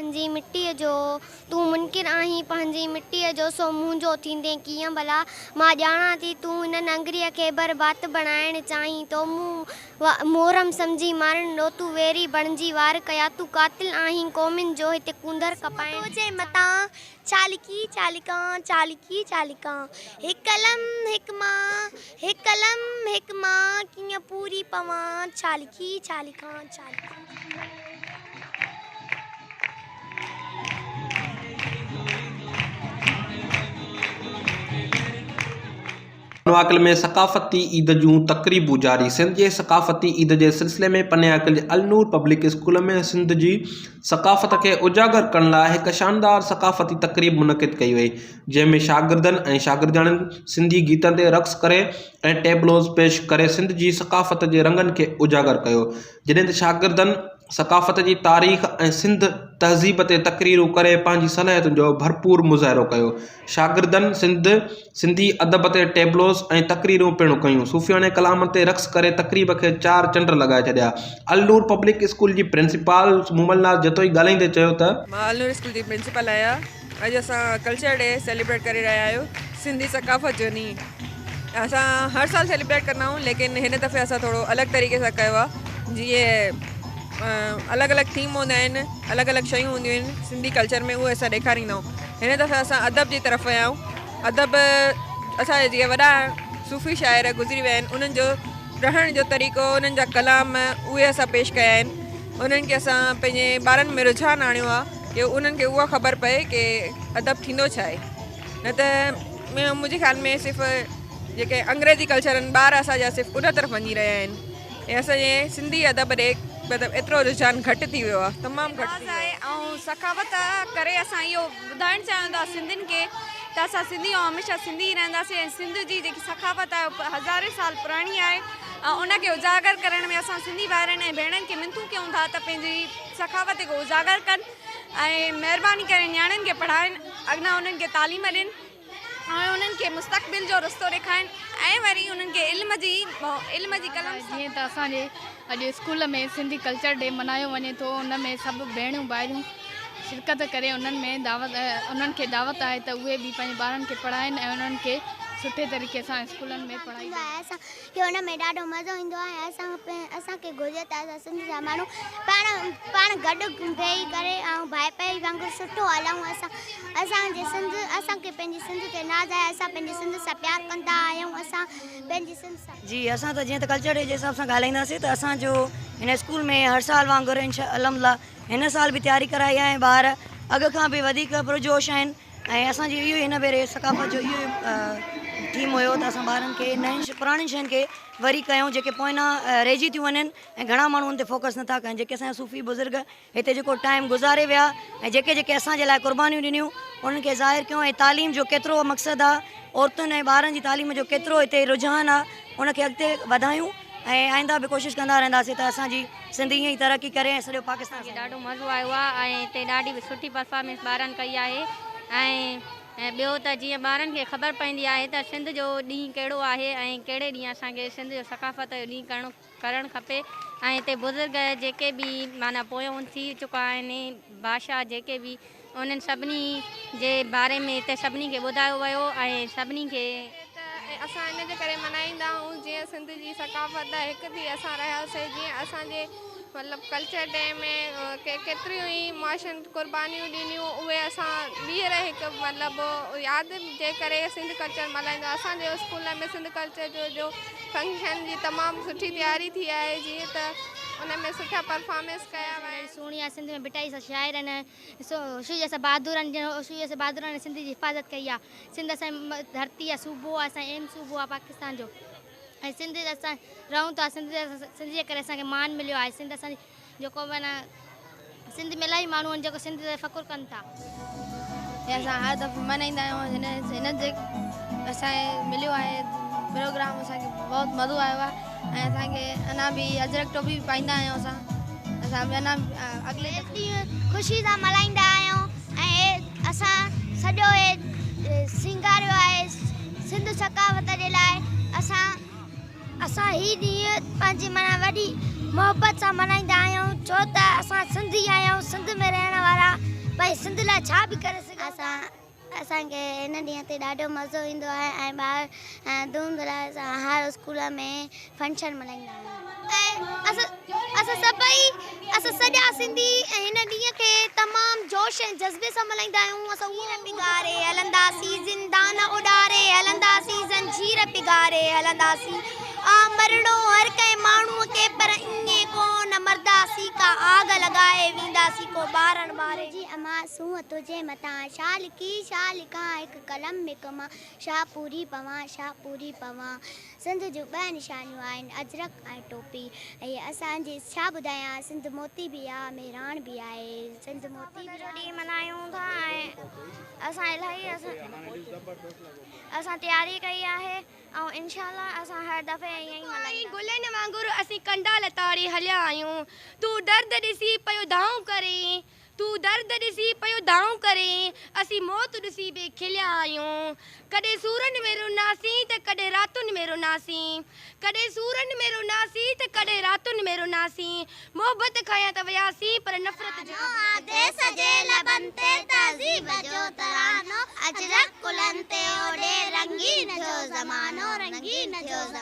پنهنجي مٽيء جو، تون منڪر آهين پنهنجي مٽيء جو، سو منهنجو ٿيندين ڪيئن ڀلا؟ مان ڄاڻان ٿي تون هن ننگريء کي بر بات بڻائڻ چاهين ٿو. مون محرم سمجهي مارڻ ڏو تون ويري بڻجي وار ڪيا. تون قاتل آهين قومن جو، هتي ڪونڌر ڪپائڻ. تو جي متان ڇا لکي ڇا لکان، ڇا لکي ڇا لکان. هڪ قلم هڪ مان، هڪ قلم هڪ مان، ڪيئن پوري پوان، ڇا لکي ڇا لکان، ڇا لکي. پنوعاقل ۾ ثقافتي عيد جون تقريبون جاري سنڌ جي ثقافتي عيد جي سلسلي ۾ پنوعاقل جي النور پبلڪ اسڪول ۾ سنڌ جي ثقافت کي اجاگر ڪرڻ لاء هڪ شاندار ثقافتي تقريب منعقد ڪئي وئي جنهن ۾ شاگردن ۽ شاگردياڻين سنڌي گيتن تي رقص ڪري ۽ ٽيبلوز پيش ڪري سنڌ جي ثقافت جي رنگن کي اجاگر ڪيو جڏهن ته شاگردن ثقافت جي تاريخ ۽ سنڌ تهذيب تي تقريرون ڪري پنهنجي صلاحيتن جو ڀرپور مظاهرو ڪيو. شاگردن سنڌ، سنڌي ادب تي ٽيبلوز ۽ تقريرون پڻ ڪيون. صوفياڻي ڪلام تي رقص ڪري تقريب کي چار چنڊ لڳائي ڇڏيا. النور پبلڪ اسڪول جي پرنسپال مومل ناز جتوئي ڳالهائيندي چيو ته. مان النور اسڪول جي پرنسپال آهيان. اڄ اسان ڪلچر ڊي سيليبريٽ ڪري رهيا آهيون. سنڌي ثقافت جو ڏينهن. اسان هر سال سيليبريٽ ڪندا آهيون ليڪن هن دفعي اسان ٿورو الڳ طريقي سان ڪيو آهي جيئن الڳ الڳ ٿيم هوندا آهن الڳ الڳ شيون هونديون آهن سنڌي ڪلچر ۾ اهي اسان ڏيکاريندا آهيون هن دفعي اسان ادب جي طرف ويا آهيون ادب اسان جا جيئن وڏا صوفي شاعر گذري ويا آهن انهن جو رهڻ جو طريقو انهن جا ڪلام اهي اسان پيش ڪيا آهن انهن کي اسان پنهنجي ٻارن ۾ رجحان آڻيو آهي ڪي انهن کي اها خبر پئي ڪي ادب ٿيندو ڇا آهي نه ته منهنجي خيال ۾ صرف جيڪي انگريزي ڪلچر آهن ٻار اسان جا صرف ان طرف وڃي رهيا آهن ۽ اسان جي سنڌي ادب ڏي مطلب ايترو رجحان گهٽ ٿي ويو آهي تمام گهٽ ٿي ويو آهي. ۽ سخاوت ڪري اسان اهو ٻڌائڻ چاهيون ٿا سنڌين کي ته اسان سنڌي آهيون هميشه سنڌي ئي رهنداسين ۽ سنڌ جي جيڪي سخاوت آهي اها هزارين سال پراڻي آهي ۽ ان کي اجاگر ڪرڻ ۾ اسان سنڌي ڀائرن ۽ ڀيڻن کي منٿون ڪيون ٿا ته پنهنجي سخاوت کي اجاگر ڪن ۽ مهرباني ڪري نياڻين کي پڙهائن اڳنا انهن کي تعليم ڏين ۽ انهن کي مستقبل جو رستو ڏيکارين ۽ وري انهن کي علم جي علم جي قلم سان. جيئن ته اسان جي اڄ اسڪول ۾ سنڌي ڪلچر ڊي ملهايو وڃي ٿو ان ۾ سڀ ڀيڻيون ڀائريون شرڪت ڪري انهن ۾ دعوت انهن کي دعوت آهي ته اهي به پنهنجي ٻارن کي پڙهائين ۽ انهن کي سٺي طريقي سان اسڪولن ۾ پڙهائي ايندو آهي اسان کي ان ۾ ڏاڍو مزو ايندو آهي ۽ اسان اسان کي گهرجي ته اسان سنڌ جا ماڻهو پاڻ پاڻ گڏ ويهي ڪري ۽ ڀائپي وانگر سٺو هلون اسان اسان جي سنڌ اسان کي پنهنجي سنڌ تي ناز آهي اسان پنهنجي سنڌ سان پيار ڪندا آهيون اسان پنهنجي سنڌ سان. جي اسان ته جيئن ته ڪلچر ڊي جي حساب سان ڳالهائينداسين ته اسان جو هن اسڪول ۾ هر سال وانگر انشاء الله هن سال به تياري ڪرائي آهي ۽ ٻار اڳ کان به وڌيڪ پرجوش آهن ۽ اسان جي اهو ئي هن ڀيري ثقافت جو اهو ئي ٿيم هيو ته اسان ٻارن کي نين پراڻين شين کي وري ڪيون جيڪي پوئنا رهجي ٿيون وڃن ۽ گهڻا ماڻهو ان تي فوڪس نٿا ڪن جيڪي اسان جا صوفي بزرگ هتي جيڪو ٽائيم گذاري ويا ۽ جيڪي جيڪي اسان جي لاء قربانيون ڏنيون انهن کي ظاهر ڪيون ۽ تعليم جو ڪيترو مقصد آ عورتن ۽ ٻارن جي تعليم جو ڪيترو هتي رجحان آ ان کي اڳتي وڌايون ۽ آئنده به ڪوشش ڪندا رهنداسين ته اسان جي سنڌ ائين ئي ترقي ڪري ۽ سڄو پاڪستان اسان کي ڏاڍو مزو آيو آهي ۽ هتي ڏاڍي به سٺي پرفارمنس ٻارن ڪئي آهي ۽ ٻيو ته جيئن ٻارن کي خبر پوندي آهي ته سنڌ جو ڏينهن ڪهڙو آهي ۽ ڪهڙي ڏينهن اسان کي سنڌ جو ثقافت جو ڏينهن ڪرڻو ڪرڻ کپي ۽ هتي بزرگ جيڪي به معنيٰ پويون ٿي چڪا آهن بادشاهه جيڪي به انهن سڀني جي باري ۾ هتي سڀني کي ٻڌايو ويو ۽ سڀني کي. ته ۽ اسان ان جي ڪري ملهائيندا آهيون جيئن سنڌ جي ثقافت هڪ ٿي اسان رهياسين جيئن اسان جي مطلب ڪلچر ڊي ۾ ڪيتريون ئي معاشن قربانيون ڏنيون اهي اسان ٻيهر هڪ مطلب ياد جي ڪري سنڌ ڪلچر ملهائيندا اسان جي اسڪول ۾ سنڌ ڪلچر جو جو فنڪشن جي تمام سٺي تياري ٿي آهي جيئن ته ان ۾ سٺا پرفارمنس ڪيا ويا آهن. سهڻي آ سنڌ ۾ ڀٽائي سا شاعر آهن هوشو جيسا بهادر آهن جن هوشو جيسا بهادرن سنڌ جي حفاظت ڪئي آ سنڌ اسان جي ڌرتي آ صوبو آ اسان اهم صوبو آ پاڪستان جو ۽ سنڌ اسان رهون ٿا سنڌ سنڌ جي ڪري اسان کي مان مليو آهي سنڌ اسان جي جيڪو معنيٰ سنڌ ۾ الاهي ماڻهو آهن جيڪو سنڌ تي فخر ڪن ٿا. هي اسان هر دفعي ملهائيندا آهيون هن هن جي اسان کي مليو آهي پروگرام اسان کي بهت مزو آيو آهي ۽ اسان کي اڃا به اجرڪ ٽوپي به پائيندا آهيون اسان اسان به اڃا اڳلي هي ڏينهن خوشي سان ملهائيندا آهيون ۽ اسان سڄو هي سينگاريو آهي سنڌ ثقافت جي لاء اسان اسان هي ڏينهن پنهنجي معنيٰ وڏي محبت سان ملهائيندا آهيون ڇو ته اسان سنڌي آهيون سنڌ ۾ رهڻ وارا. پنهنجي سنڌ لاء ڇا به ڪري سگهون ٿا. اسان کي ان ڏينهن تي ڏاڍو مزو ايندو آهي ۽ ٻار ڌوم ڌڙاڪي سان هر اسڪول ۾ فنڪشن ملهائيندا آهن. ۽ اسان سڀئي اسان سڄا سنڌي هن ڏينهن کي تمام جوش ۽ جذبي سان ملهائيندا آهيون. اسان اهو پگهاري هلنداسين زندان اڏاري هلنداسين زنجير پگهاري هلنداسين آ مرڻو هر ڪنهن ماڻهوء کي پر ائين ڪو نه مرداسين ڪا آگ لڳائي وينداسين ڪو ٻارڻ ٻاري. منهنجي امان سونهن تنهنجي مٿان ڇا لکي ڇا لکان هڪ قلم هڪ مان ڇا پوري پوان ڇا پوري پوان سنڌ جون ٻه نشانيون آهن اجرڪ ۽ ٽوپي ۽ اسان جي ڇا ٻڌايان سنڌ موتي به آ مهراڻ به آهي سنڌ موتي به جو ڏينهن ملهايون ٿا ۽ اسان الاهي اسان تياري ڪئي آهي ۽ انشاء الله اسان هر دفعي ائين ئي ملهائينداسين. گلن وانگر اسين ڪنڊا لتاڙي هليا آهيون تون درد ڏسي پيو دانهون ڪرين تون درد ڏسي پيو دانهون ڪرين، اسين موت ڏسي به کليا آهيون. ڪڏهن سورن ۾ رناسين ته ڪڏهن راتن ۾ رناسين، ڪڏهن سورن ۾ رناسين ته ڪڏهن راتن ۾ رناسين، محبت کانيا ته وياسين پر نفرت جو قبضو آ ديس جي لبن تي تهذيب جو ترانو، اجرڪ ڪلهن تي اوڍي رنگين ٿيو زمانو، رنگين ٿيو زمانو.